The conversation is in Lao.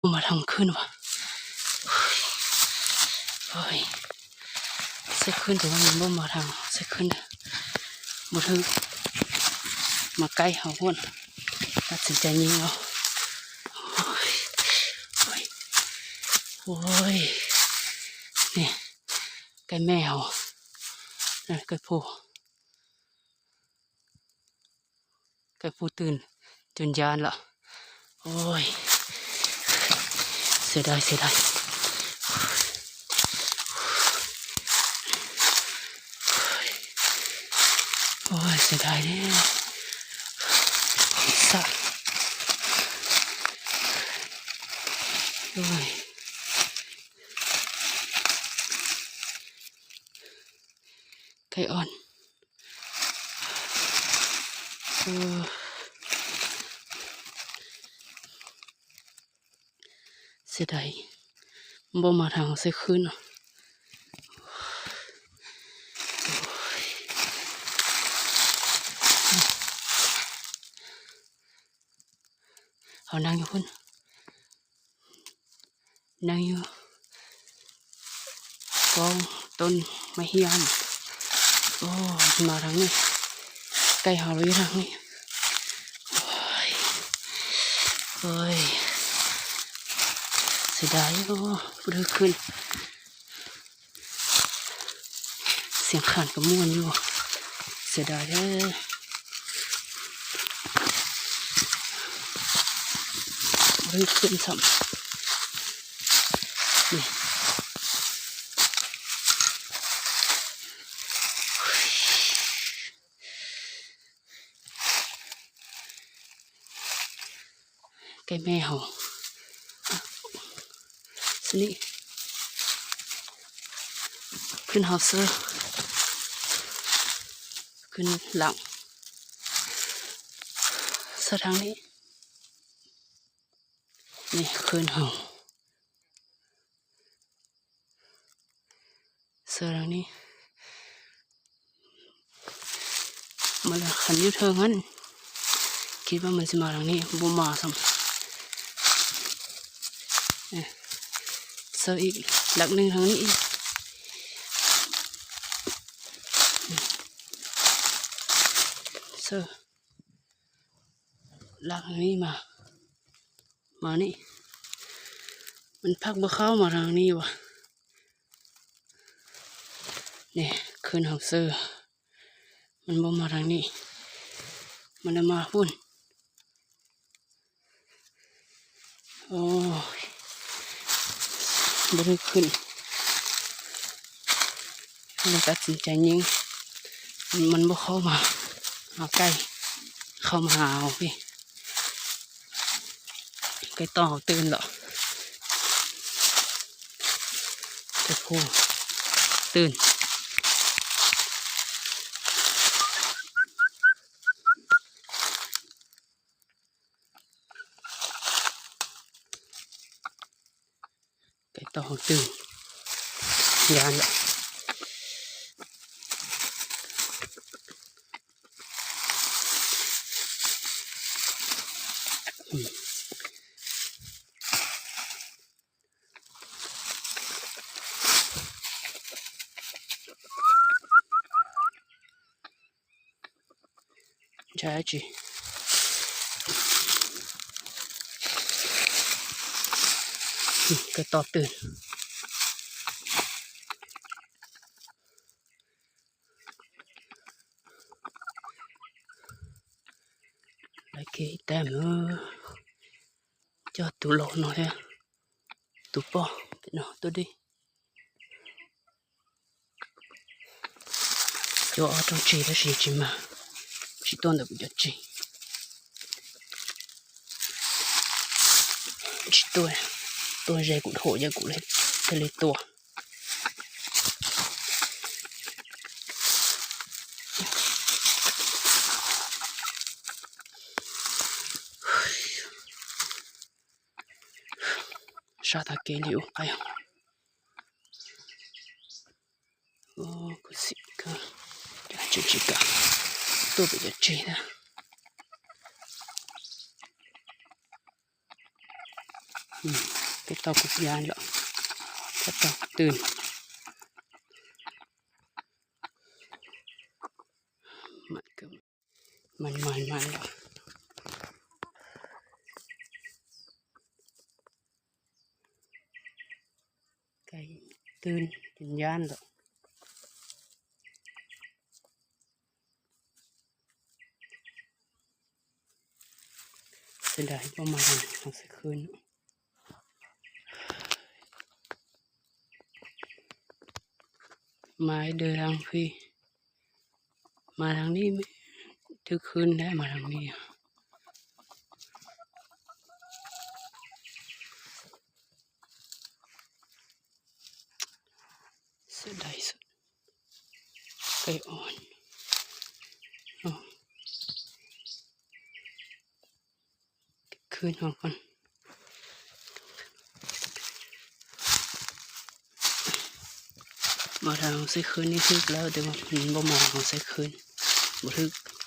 ບໍ່ມາທາງຄືນຫວາ. ໂອ້ຍ ໃສ່ຄືນ ແຕ່ວ່າມັນບໍ່ມາທາງໃສ່ຄືນເດີ ບໍ່ຖືກ ມາໃກ້ເຮົາພຸ້ນ ຕັດສິນໃຈຍິງເອົາ. ໂອ້ຍ ໂອ້ຍ ໂອ້ຍ ນີ້ ໃກ້ແມ່ເຮົາ ນັ້ນ ໃກ້ຜູ້ ໃກ້ຜູ້ຕື່ນ ຈົນຢ້ານລະ. ໂອ້ຍ ເສຍດາຍ ເສຍດາຍ. ໂອ້ຍ ເສຍດາຍເດ້ ສະ ໂອ້ຍ ໄກ່ອ່ອນ ເອີ ເສຍດາຍ ບໍ່ມາທາງໃສ່ຄືນ. ເຮົານັ່ງຢູ່ພຸ້ນ ນັ່ງຢູ່ກອງຕົ້ນໄມ້ເຮ້ຍ. ໂອ້ ມາທາງນີ້ ໄກ່ເຮົາຢູ່ທາງນີ້. ໂອ້ຍ ໂອ້ຍ ເສຍດາຍ ໂອ້ ບໍ່ໄດ້ຂຶ້ນ. ສຽງຂານກໍມ່ວນຢູ່ ເສຍດາຍເດີ ບໍ່ໄດ້ຂຶ້ນຊ້ຳ. ນີ້ ໃກ້ແມ່ເຮົາ ສະນີ້ ຂຶ້ນເຮົາເຊີ ຂຶ້ນຫຼັງເຊີທາງນີ້. ນີ້ ຂຶ້ນເຮົາ ເຊີທາງນີ້ ມັນລະຄັນຢູ່ເທິງຫັ້ນ ຄິດວ່າມັນຊິມາທາງນີ້ ບໍ່ມາຊ້ຳ. ເອີ ເຊີອີກຫຼັກໜຶ່ງທາງນີ້ອີກ ເຊີ ຫຼັກນີ້ມາ ມານີ້ ມັນພັກບໍ່ເຂົ້າມາທາງນີ້ຫວາ. ນີ້ ຂຶ້ນເຮົາເຊີ ມັນບໍ່ມາທາງນີ້ ມັນລະມາພຸ້ນ. ໂອ້ຍ ບໍ່ໄດ້ຂຶ້ນ ເລີຍຕັດສິນໃຈຍິງ ມັນບໍ່ເຂົ້າມາຫາໄກ່ ເຂົ້າມາຫາເຮົາພີ້. ໄກ່ຕໍ່ເຮົາຕື່ນແລ້ວ ໄກ່ໂພຕື່ນ. ໄກ່ຕໍ່ເຮົາຕື່ນ ຢ້ານລະ. ໃຊ່ຈີ ກະຕໍ່ຕື່ນ ໄດ້ເຄແຕ້ມເດີ. ຈອດຕູລໍເນາະແທ້ ຕູປໍເນາະ ຕູດີ. ຈອດເອົາຕົງຈີແລ້ວຊິຈິມາ ຊິຕົວນແຕ່ບໍ່ຈອດຈີ ຊິຕົວ ຕົວໃຫຍ່ກູໂຖໃຫຍ່ກູເລັກ ທະເລຕົວ. ຊາຕາເກລິວໄປ ໂອ້ ກະຊິກະ ຈະຈິກະ ໂຕເປັນຈະຈີນະ. ອືມ ກະເຕົາກະຢ້ານແລ້ວ ກະເຕົາຕື່ນ ມັນກະ ມັນ ມັນ ມັນ ໄກ່ຕື່ນຈົນຢ້ານແລ້ວ. ເສຍດາຍບໍ່ມາເອົາໃສ່ຄືນ ມາເດີທາງພີ້ ມາທາງນີ້ຖືກຄືນແທ້ ມາທາງນີ້ ເສຍດາຍສຸດ ໄກ່ອ່ອນເນາະ. ຄືນເຮົາກ່ອນ ມາທາງເຮົາໃສ່ຄືນນີ້ຖືກແລ້ວ ແຕ່ວ່າມັນບໍ່ມາເຮົາໃສ່ຄືນ ບໍ່ຖືກ.